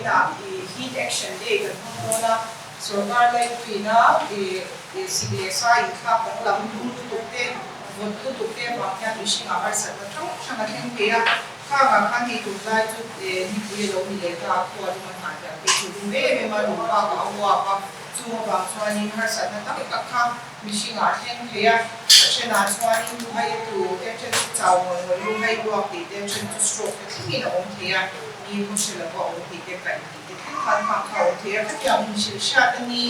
Vawiinah Heat Action Day kan hmang dawn a, sorkar laipuiina sik leh sa inthlak danglam lum lutuk te, vawt lutuk te avang hian mihringah harsatna hrang hrang a thleng thei a. Khangah khan hei tunlai chu nipui a lo ni leh ta a, khua lum a hnah hian phei chu lum em em a, lum bakah a uap a, chung avang chuanin harsatna tam tak kha mihringah a thleng thei a, a thenah chuanin luhai a tlu te, a then chu chau ngawih ngawih luhai ruak tih te, a then chu stroke te thlengin a awm thei a, ni khaw hre lova awm tih te, kaih tih te thleng khan hmang kha a awm thei a. Khatiang inhrilh hriat a ni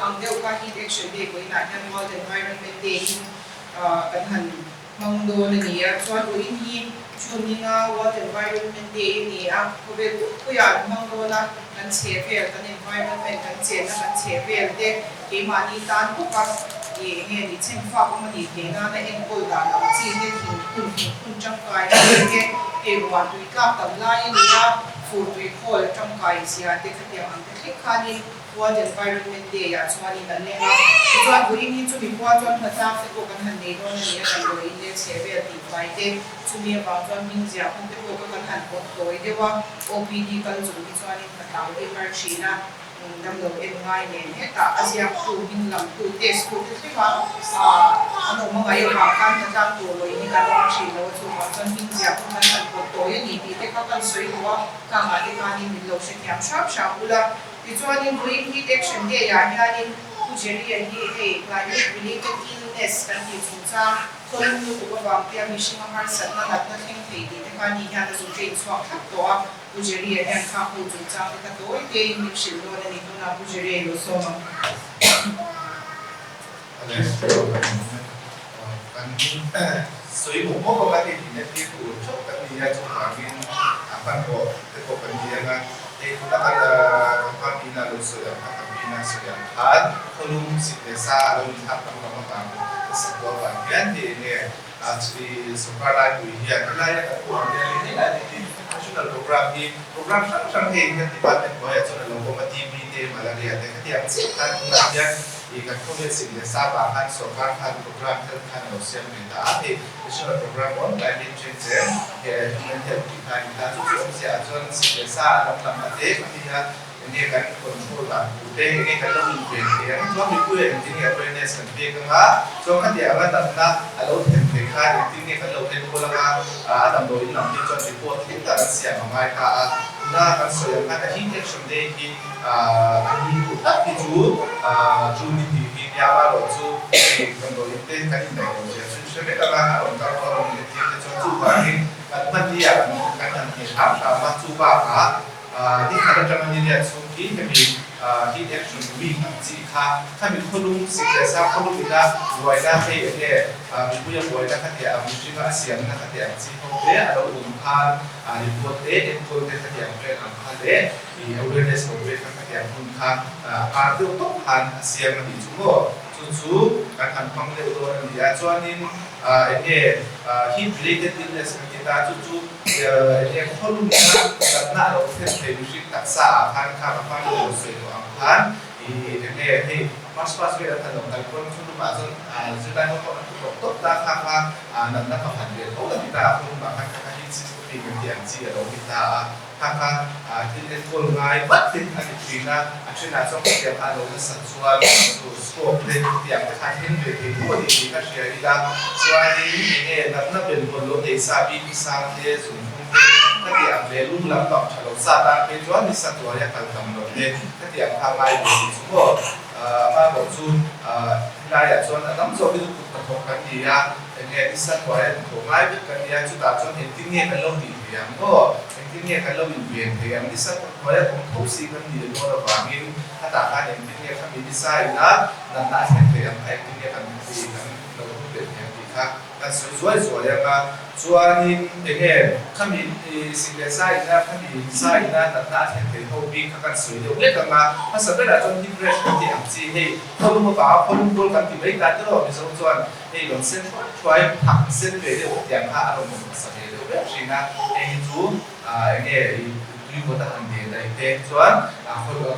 ang deuh kha Heat Action Day vawiinah hian World Environment Day in kan han hmang dawn a ni a, chuan vawiin hi June ninga World Environment Day a ni a, khawvel pumpuiah an hmang dawn a, kan chhe vel, kan environment, kan chenna kan chhe vel te keimahni tan bawk a, ih eng nge ni chhem fak awm a nih theih nana enkawl dan ang chi te thingphun thingphun tangkai a ni te, hei ruah tui tlak tam lai a ni a, fur tui khawl tangkai zia te khatiang ang te thleng khanin World Environment Day ah chuanin an leng a, tichuan vawiin hi chumi khua chuan hmatlang te pawh kan han nei dawn a ni a, damdawiin leh chhe vel tih fai te, chumi avang chuan hming ziah hun te pawh ka kan han pawt tawi deuh a, OPD kal chung hi chuanin hmatlang hi har thin a, damlo en ngai nen hetah a ziaktu hming lamtu test tu te thleng a, an awm a ngaih avang khan hmatlang tur vawiin hi kan awm thin lo a, chuvang chuan hming ziah hun kan han pawt tawi a ni tih te kha kan sawi duh a, khangah te khanin min lo hrethiam hram hram ula. Tichuanin vawiin Heat Action Day ah hianin Pu Jerry-a hi hei climate related illness kan tih chungchang khawlum lutuk avang te a mihringa harsatna natna thleng thei tih te kha ni hian a zuk train chhuak thlap tawh a, Pu Jerry-a hian khang ho chungchang te kha tawi tein min hrilh dawn a ni tunah Pu Jerry-a i lo sawm ang. Kan sawi mawp mawp anga hei tih entir tur theuh kan ni a, chuvangin a hmanhmawh te pawh kan ni ang a, hei tuna kan kan party ina lo sawi ang kha kan bina sawi ang khan khawlum sik leh sa a lo inthlak danglam avang sak duh avang hian hei enge sawrkar laipui hian helaia kan pawh ang hian hei helai hi national program hi program hrang hrang hei hian department hnuaiah chuan a lo awm a, TB te malaria te khatiang chiah khan tunah hian I kan khawvel sik leh sa vang khan sorkar khan program health khan a lo siam ve ta a, hei National Program on Climate Change and Human Health tih kha a ni ta. Chu chu awmzia ah chuan sik leh sa a lam lam a te a ni a, enge kan control dan tur te, enge kan lo inven thei ang, chuan mipui ah engtin nge awareness kan pek ang a, chuan khatiang anga natna a lo thlen thei khan engtin nge kan lo enkawl ang a, a damdawiin lam hi chuan report thleng tak an siam a ngai ta a. Tuna kan sawi ang khan a heat action day hi A ni duh tak hi chu chu ni tih hi nia amaherawh chu hei damdawiin te kan indaih lo zia chu hre vek anga a rawn kal a rawn let tir te chuan chuvangin kan hmani ah kan han ti hram hram a, chu bakah ni khat atanga ni riat chhung hi hemi heat action week ang chi kha khami khawlum sik leh sang khawlum ina buaina hei enge mipuia buaina kha teh ang mihringa a siamna kha teh ang chi ho te a lo awm khan report te enkawl te kha teh ang vel ang kha leh I awareness lo ve kha khatiang hun kha kar deuh tawp khan a siam a nih chu maw? Chu chu kan han hmang deuh dawn a ni a. Chuanin eng nge heat related illness kan ti ta, chu chu eng nge khawlumna natna a lo thlen thei mihring taksa ah khan kha ka hmang deuh lo sawi tawh ang khan i eng nge hei March past vel an han lo kal pawn khawlumah chuan zirlai ho pawh an thu tawp tawp ta kha kha natna pakhat ve tho a ni ta a, khawlumah khan kha kha heat syncope kan tih ang chi a lo ni ta a. Kha kha thil enkawl ngai vat in a ni thin a, a thenah chuan khatiang kha a lo nasat chuan chu stroke te khatiang te kha a thleng ve thei tho a ni tih kha hria ila, chuanin enge natna benvawn lo nei sa BP sang te, zunfum te khatiang leh lung lam pang tha lo sa tan phei chuan nisa tuaia kal tam lo te khatiang kha ngai ve tih chu maw amaherawh chu helaiah chuan a tam zawk hi chu kut hnathawk kan ni a, enge nisa tuaia hnathawk ngai vek kan ni a, chutah chuan engtin nge kan lo tih thei ang maw? Engtin nge kan lo inven thei ang? Nisa hnuaia awm tho si kan nih dawn avangin khatah khan engtin nge khami nisa ina natna a thlen thei ang kha engtin nge kan ti kan lo hmu leh thei ang tih kha kan sawi zuai zuai ang a. Chuanin enge khami sik leh sa ina khami nisa ina natna a thlen thei ho bik kha kan sawi deuh hlek ang a. Hmasa berah chuan heat rash kan tih ang chi hei khawlum avanga khawlum kual kan ti mai ta tiraw Mizo chuan hei rawn sen thuai thuai thak sen ve deuh tiang kha a rawn awm hmasa ve deuh ber thin a, hei hi chu eng nge i tui kawt a han ve daih te chuan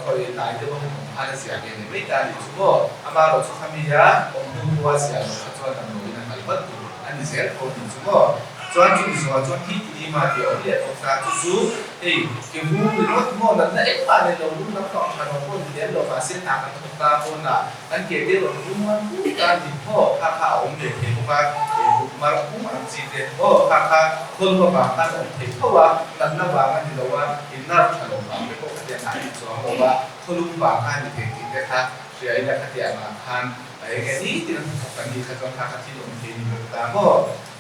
khawi hnai deuh a han awm khan a zia ve leh mai ta a nih chu maw, amaherawh chu khami a awm hnu hnu a zia loh kha chuan damdawiin a kal vat tur a ni zel tho a nih chu maw. Chuan chumi zawhah chuan hi ti ma tih a awm leh bawk ta. Chu chu hei ke vur ringawt maw natna engmah nei lo lung lampang tha lo pawh ni lem lo mahse hna kan thawk ta pawnah kan ke te rawn vur ngan pur ta ni maw kha kha a awm ve thei bawk a, he kut mar pum ang chi te maw kha kha khawl vang khan a awm thei tho a, natna vang a ni lo a, in nerve tha lo vang te pawh khatiang ah a ni chuang lo a, khawlum vang kha a ni thei tih te kha hria ila khatiang ah khan a eng nge nitin a hnathawk kan nih kha chuan kha kha thil awm thei ni bawk ta maw.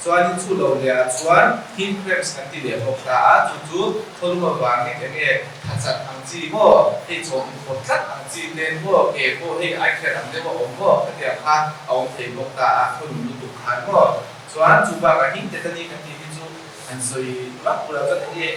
Chuanin chu lo leh ah chuan heat cramps kan ti leh bawk ta a, chu chu khawlum avangin eng nge thachat ang chi maw, hei chaw inkhawt tlat ang chi te maw, ke pawh hei ai kher ang deuh a awm maw khatiang kha a awm thei bawk ta a, khawlum lutuk khan maw. Chuan chu bakah hing tetani kan tih hi chu han sawi vak bulah chuan eng nge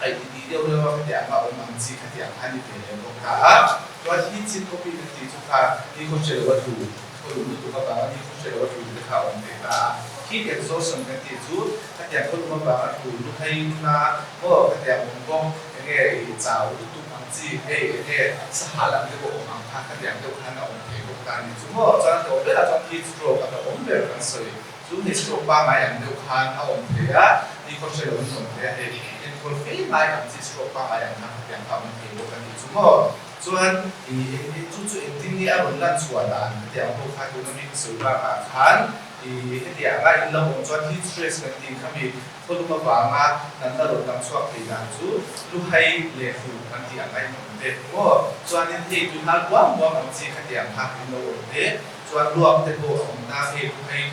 aih ti tih deuh deuh a khatiang a awm ang chi khatiang kha ni ve leh bawk ta a. Chuan heat syncope kan tih chu kha ni khaw hre lo a tlu. Khawlum lutuk avanga ni khaw hre lo a tlu te kha a awm thei ta a. Heat exhaustion kan tih chu khatiang khawlum avanga tlu lu thei na maw khatiang awm bawk enge i chau lutuk ang chi hei enge sahal ang deuh a awm ang kha khatiang deuh khan a awm thei bawk ta a ni chu maw. Chuan a tawp berah chuan heat stroke a hlauhawm ber kan sawi chu hei stroke pangngai ang deuh khan a awm thei a, ni khaw hre lo an awm thei a hei enkawl fe ngai ang chi stroke pangngai ang khan khatiang kha a awm thei bawk a ni chu maw. Chuan i chu chu engtin nge a rawn lan chhuah dan hetiang ho kha tuna mi ka sawi bakah khan i hetiang a in lo awm chuan heat stress kan tih kha mi khawlum avanga natna rawn lang chhuak thei dan chu luhai leh hu kan tih ang a in awm te maw chuanin hei tui hal buang buang ang chi khatiang kha in lo awm te chuan luak te pawh a awm ta hei luhai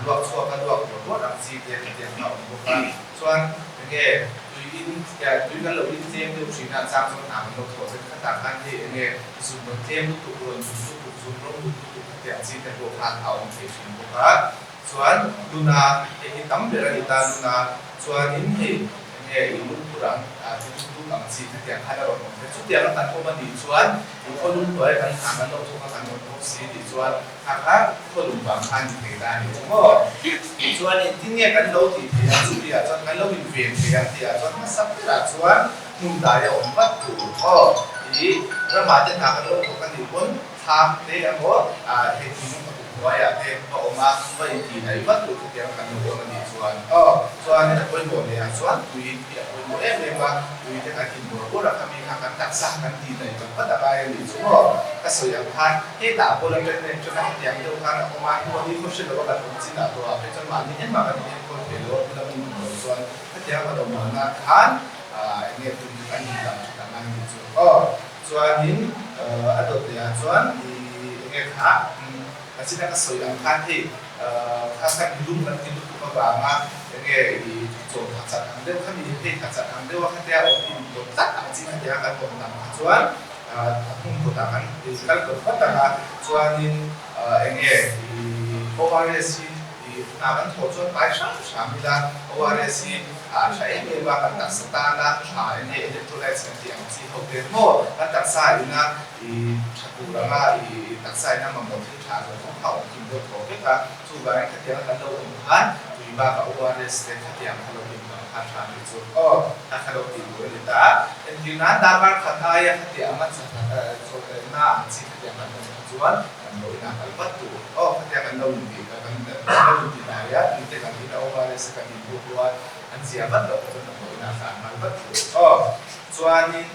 luak chhuak a luak ruat ruat ang chi te khatiang kha a awm bawk a chuan enge Tui in tui kan lo in tlem deuh thin a, chang chuan hna kan lo thawh zen khatah khan hei eng nge zun rawn tlem lutuk, rawn zun lutuk, zun rawng lut lutuk khatiang chi te pawh khan a awm thei thin bawk a. Chuan luna hei hi tam ber a ni ta, luna chuanin hei eng nge i lungphur ang ti duk duk ang chi khatiang khan a rawn awm thei. Chutianga kan awm a nih chuan i khawlum hnuaia kan hna kan lo thawk a kan awm bawk si tih chuan Kha kha khawlum vang khan ni thei ta a ni chu maw? Chuan engtin nge kan lo tih theih ang chu tihah chuan kan lo inven thei ang tihah chuan hmasa berah chuan hmun dai a awm vat tur aw. Ih ramah te hna kan lo thawk a nih pawn thlam te emaw ah hei thing a kut hnuaiah te va awm a, va intih daih vat tur khatiang kan lo awm a nih chuan aw. Chuanin a pawimawh lehah chuan tui hi a pawimawh em em a, tui te kan in bawrh bawrh a khami kha kan taksa kan tih daih vat vat a ngai a nih chu maw? Ka sawi ang khan Hetah pawh la ṭan nen ṭan a hetiang deuh khan a awm a, hnuah ni khaw hre lo a kan awm chin ah tawh ah phei chuan mahni engmah kan inenkawl thei lo a, bula mi hmu lo chuan hetiang kan awm mahna khan eng nge tum kan in lam ṭhat ang a ni chu aw. Chuanin a dawt leh ah chuan i eng nge kha a chin a ka sawi ang khan hei kha khan i lum kan ti lutuk avanga eng nge i chaw tha chat ang deuh kha mi hei tha chat ang deuh a khatia awm in dawt tlat ang chi khatia kan awm dang kha chuan A hmun kawtah kan kal kawt vat ang a, chuanin eng nge i ORS hi i hna kan thawh chuan pai hram hram ila, ORS hi a tha em em a, kan taksa tana tha eng nge electrolytes kan tih ang chi ho te maw, kan taksa ina i tha tur anga i taksa ina mamawh thil tha zawng zawng kha a awm kim deuh tawh vek a, chuvangin khatianga kan lo awm khan tui bakah ORS te khatiang kha lo in tam kha tha ni chu aw. A kha lo tih tur a ni ta a, entir nan darkar khat aia khatiang anga chawlhna ang chi khatiang kan awm kha chuan kan lo inah kal vat tur aw khatiang kan lo intih kan lo intih dai a, tute kan in a ORS a kan inbuk rual an zia vat loh kha chuan kan lo inah tlan nghal vat tur aw. Chuanin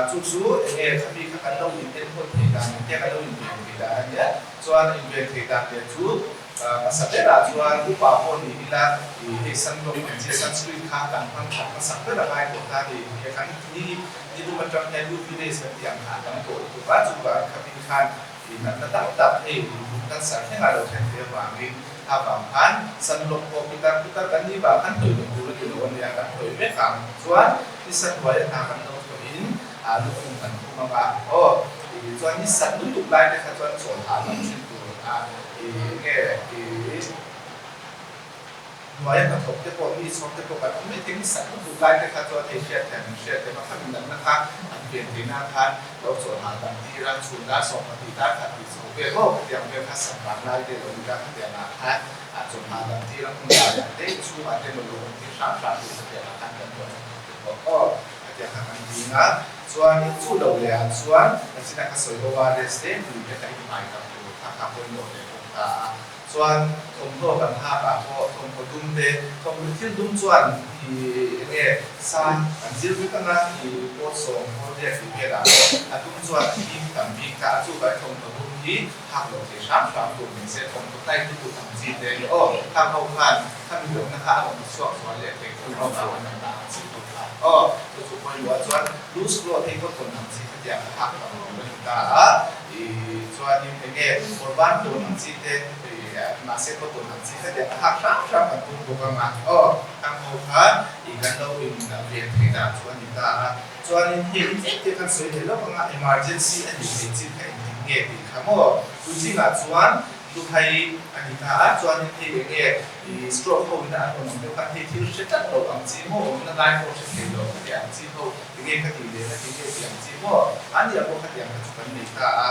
chu chu enge khami kha kan lo in enkawl thei dan engtia kan lo inven thei dan a nia, chuan inven thei dan leh chu Hmasa berah chuan upa pawh ni ila i hei sunblock ang chi sunscreen kha kan hmang khat hmasak ber a ngai tawh ta ni. He kan ni ni lum atang hian UV rays kan tih ang kha a tam tawh lutuk a, chuvang khapin khan i natna tam tak hei lung cancer thleng a lo thlen thei avangin a vang khan sunblock pawh pitar putar kan nih vang khan hnawih loh tur a ni lo a nia, kan hnawih vek ang. Chuan ni sahnuai a hna kan lo thawhin a lukhum kan khum ang a, aw i chuan ni sat lutuk lai te kha chuan chawl hah lam thin tur a. I nge i hnuaia hnathawk te pawh mi chhawk te pawh kan awm mai thei ni sak lutuk lai te kha chuan hei hriat thiam in hriat thiam a kha min natna kha an pian theih nan khan lo chawlh hahdam tir a chhun dar 12 dar khat tih chho vel maw khatiang vel kha sak vang lai te lo ni ta khatiang ah khan a chawlh hahdam tir a hmun laiah te inchhungah te emaw lo awm tir hram hram tur khatiang ah khan kan ruah hnathawk te pawh aw khatiang kha kan ding a chuanin chu lo leh ah chuan nachina ka sawi ho a rest te tui te kha i hmai tam tur. Kha kha pawimawh leh bawk ta a. Chuan thawmhnaw kan hak ah pawh thawmhnaw dum te, thawmhnaw thil dum chuan i eng nge sa an zir vek anga i pawt sawm pawt riak tih vel ah pawh a dum chuan a him tam bik ta a, chuvangin thawmhnaw dum hi hak lo thei hram hram tur ni se, thawmhnaw tight lutuk ang chi te hi aw, khang ho khan khami lohna kha a rawn chhuak zual leh thei thawmhnaw vang a natna ang chi tur kha aw, chu chu pawimawh ah chuan loose cloth hei cotton ang chi khatiang a hak tam tur a ni ta a. Chuanin enge kawrban tawn ang chi te mahse cotton ang chi kha diak a hak hram hram kan tum bawk ang a aw khang ho kha ih kan lo in ven theih dan chu a ni ta a. Chuanin hei tlem te kan sawi leh lawk ang a emergency a nih theih chin kha engtin nge tih kha maw tuichingah chuan Luhai a ni ta a, chuanin hei enge i stroke ho ina an rawn awm deuh khan hei thil hre tlat lo ang chi maw, awmna lai pawh hre thei lo khati ang chi ho enge ka tih leh na ti nge tih ang chi maw, an nia pawh khati ang kha chu kan nei ta a,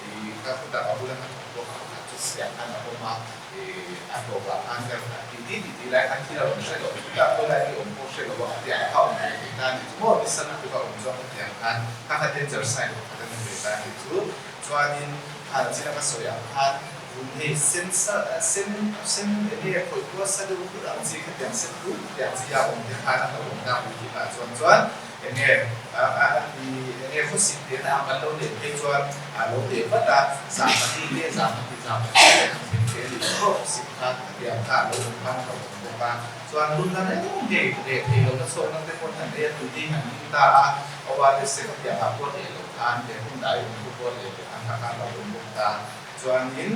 i ka khutah ka bula hnathawk pawh kha pakhat chu siam khan a awm a, i a hlawkah khan ka ti ti ti ti lai khan thil a rawn hre lo, chutah pawh lai hi awm pawh hre lo a khati ang kha awm ve thei ta a ni chu maw, nisa lutuk a awm chuan khati ang khan kha kha danger sign pakhat a ni ve ta a ni chu. Chuanin khan chin a ka sawi ang khan vun hei sen sa sen sen enge khawih kual sa deuh hlut ang chi khatiang sen hlut khatiang chi a awm te khan a hlauhawm tak ui tih ah chuan chuan enge a a i enge khawsik te na ang kan lo neih phei chuan a lo leh vat a 200 te 200 200 te han thleng thei a ni tawh khawsik kha khatiang kha a lo awm khan a hlauhawm bawk a chuan lun na reng hei reh thei lo na chhuak na te pawh han ei a tui te hi han ling ta a awa te se khatiang ah pawh leh lo Khan he hun dai awm thu pawh leh leh ang kha lo awm bawk ta. Chuanin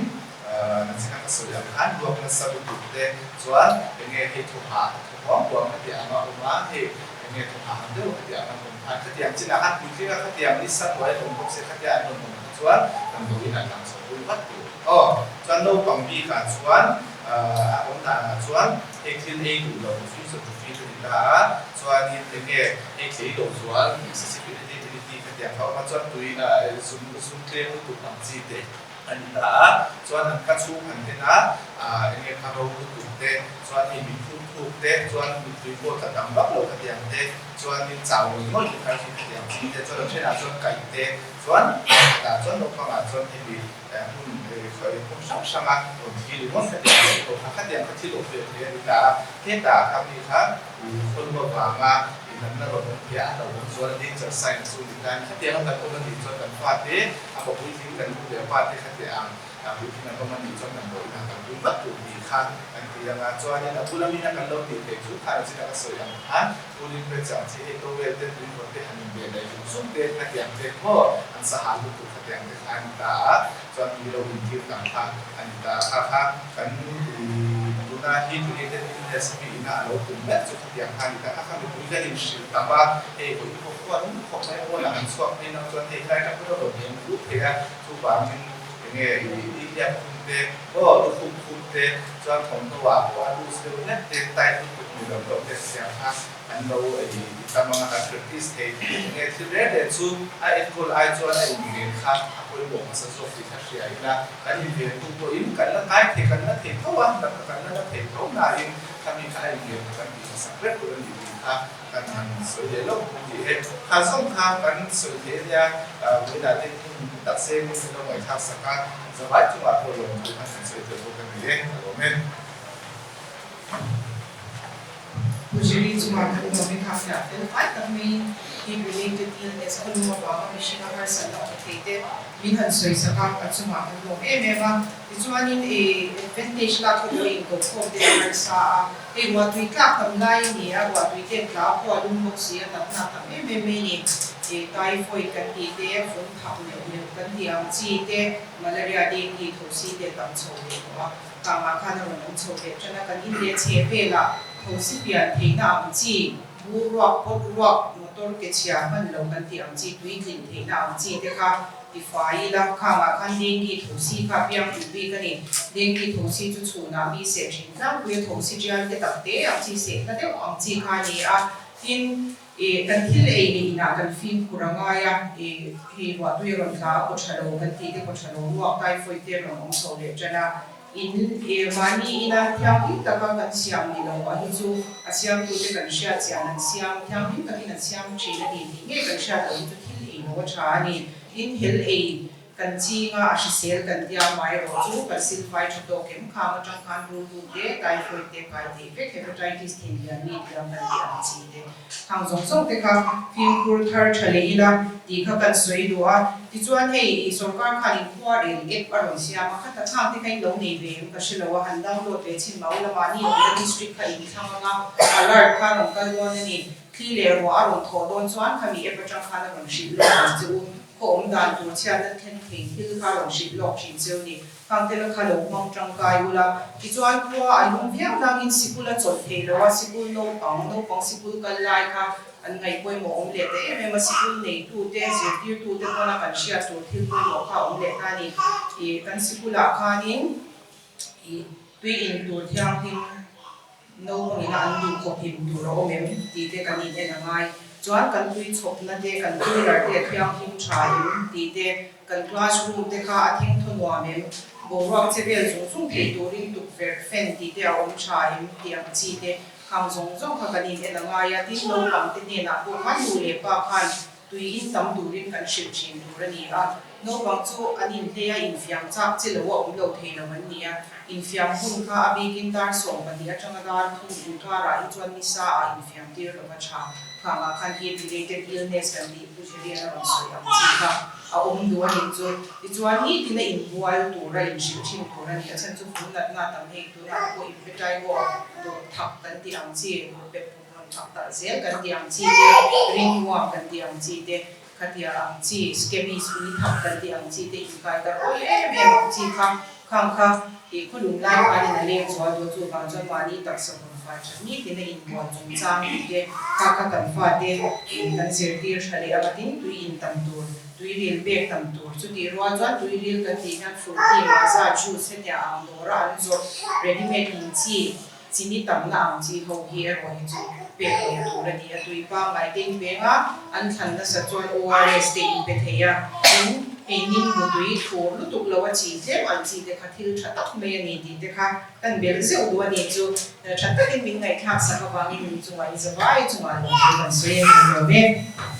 nachina ka sawi ang khan ruak nasa lutuk te chuan enge hei thaw hah thaw huam huam khatiang anga awm a, hei enge thaw hah ang deuh khatiang an awm khan khatiang chinah khan puitlinga khatiang ni sa hnuai awm bawk se khatia an rawn awm kha chuan damdawiin an tlang chho pui vat tur. Aw chuan naupang bikah chuan a awm danah chuan hei thil ei duh lo refuse to feed a ni ta a, chuanin enge hei tlei lo zual accessibility ability ka tiang kha awm a, chuan tui zum zum tlem lutuk ang chi te a ni ta a, chuan an ka chhung han en a, enge kha ro lutuk te, chuan hei mit phut phuk te, chuan mittui pawh tla tam vak lo ka tiang te, chuanin chau ngawih ngawih te kha hi ka tiang chi te, chuan a thenah chuan kaih te, chuan tah chuan naupangah chuan hemi hmun hmun hrang hranga rawn thi ringawt ka tiang chi pawh kha khatiang kha thil awm ve thei a ni ta a, hetah kha mi kha khawlum avanga inanna rawn awm thei a, a hlauhawm zual a danger sign chu ni ta a ni. Khatianga kan awm a nih chuan kan fate a puitling kan nu leh pa te khatiang puitling an awm a nih chuan kan rawh inah kan tum vat tur tih kha kan ti ang a, chuanin a bula mina kan lo tih theih chu kha chin a ka sawi ang khan cooling pads ang chi hei towel te tui vawt te han inbeh leh zung zung te khatiang te maw an sahal lutuk khatiang te kha a ni ta a, chuan tui lo intir tam kha a ni ta a, kha kha kan tuna hi related illness mi ina a lo tum mek chu khatiang kha a ni ta, kha kha mipui kan inhrilh tam a, hei vawi khawp khuan khawp mai awn ah an chhuak phei nang chuan hei tlai tang pawh a rawn leng hlut thei a, chuvangin enge i hliap khum te aw lukhum khum te chuan thawmhnaw ah pawh a loose deuh hlek te tight lutuk ni lo deuh te khatiang kha an lo ei tam anga kan practice thei enge thil reng reng chu a enkawl ai chuan a inven kha a pawimawh hmasa zawk tih kha hria ila kan inven tu pawhin kan la kai thei kan la thei tho a natna kan la la thei tho nain khami kha a inven kha kan tih hmasak vek tur a ni tih kha kan han sawi leh lawk bawk ni e. Kha zawng kha kan sawi thei ania vawiinah te hun tak se min lo ngaihthlak sak a zavai chungah pawh lawmthu khan kan sawi tel bawk a ni e a lawm e. Pu Jerry chungah kan lawm i kha fiah fel fai tak maiin heat related illness khawlum avanga mihringa harsatna awm thei te min han sawi sak a, a chungah kan lawm em em a. Tichuanin i advantage lak hi pawh inkokhawm te a harsa a, hei ruahtui tlak tam lai a ni a, ruahtui te tla pawh a lum bawk si a, natna a tam em em mai a ni. Typhoid kan tih te, vun thak neuh neuh kan tih ang chi te, malaria, dengue, thosi te a tam chho leh tawh a. Kangah khan a rawn awm chho leh tan a, kan in leh chhe velah thosi pian theihna ang chi, bur ruak, pot ruak, motor ke chhia hman lo kan tih ang chi, tui tlin theihna ang chi te kha tifai ila, khangah khan dengue thosi kha a piang duh bik a ni. Dengue thosi chu chhunah mi seh thin tlangpui a, thosi tial te tak te ang chi sehna deuh ang chi kha a ni a, tin, Ih, kan thil ei leh inah kan fimkhur a ngai a, ih, hei ruahtui a rawn tla a, kaw tha lo kan tih te, kaw tha lo ruak, typhoid te a rawn awm chho leh tan a. In, ih, mahni ina thianghlim taka kan siam ni lo ah hi chu a siamtute kan hriat chian an siam, thianghlim takin an siam thin a ni tih ngei kan hriat loh hi chu thil ei lo a tha a ni. Tin, hel ei. Kan ching a, a hrisel kan tia amaherawh chu kan silfai tha tawk em khang atang khan rulhu te, typhoid te kai theih vek, hepatitis thinlian mi tiang kan tih ang chi te khang zawng zawng te kha fimkhur thar tha leh ila tih kha kan sawi duh a. Tichuan hei i sorkar khan in khua rel app a rawn siam a, khata khang te kha in lo nei ve em ka hre lo a, han download ve chhin mau la mahni awmna district kha in thlang anga alert kha a rawn kal dawn a ni. Thli leh ruah a rawn thawh dawn chuan khami app atang khan a rawn hrilh lawk ang che u. Khaw awm dan tur chhiatna thlen thei thil kha rawn hrilh lawk thin cheu ni. Khang te la kha lo hmang tangkai ula. Tichuan khua a lum viau nangin sikul a chawlh thei lo a, sikul naupang, naupang sikul kal lai kha an ngaih pawimawh awm leh ta em em a, sikul neitute, zirtirtute pawna kan hriat tur thil pawimawh kha a awm leh ta a ni. Ih, kan sikulah khanin ih tui in tur thianghlim Naupangin a an duh khawp him tur a awm em tih te kan in en a ngai. Chuan kan tui chhawpna te, kan cooler te a thianghlim tha em tih te, kan classroom te kha a thengthaw nuam em, boruak che vel zung zung thei turin tukverh fan tih te a awm tha em tih ang chi te khang zawng zawng kha kan in en a ngai a. Tin, naupang te hnenah pawh khan nu leh pa khan Tui in tam turin kan hrilh thin tur a ni a, naupang chu an inhlei a, infiam chak chi lo a awm lo thei lo an ni a, infiam hun kha a bikin dar 12 atanga dar 3 inkarah hi chuan nisa ah infiam tir lo va tha. Khangah khan heat related illness kan tih Pu Jerian a rawn sawi ang chi kha a awm duh a nih chu. Tichuan nitin a inbual tura inhrilh thin tur a ni a, chhan chu vun natna tam hei tunah te pawh inpetai aw dawr thak kan tih ang chi, dawr pet put Rawn thak tak zel kan tih ang chi te, ringmuam kan tih ang chi te, khatia ang chi, scabies ui thak kan tih ang chi te inkai darh awl em em ang chi kha khang kha ih khawlum lai khanin a leng zual dawn chu vang chuan mahni taksa vawn fai that ni tina inbual chungchang tih te kha kha kan fate in kan zirtir tha leh anga tin tui in tam tur, tui ril pek tam tur chutih rual chuan tui ril kan tih hian furti, maaza, juice hetiang ang dawra an zawrh ready made in chi Chini tamna ang chi ho hi erawh hi chu pek leh tur a ni a, tui pangngai te in peng a, an thlan nasa chuan ORS te in pe thei a, tin hei nimbu tui thur lutuk lo a chi tlem ang chi te kha thil tha tak mai a ni tih te kha kan belh zeuh duh a ni chu tha takin min ngaihthlak sak avangin min chungah in zavai chungah lawmtu kan sawi a ni hlawm e.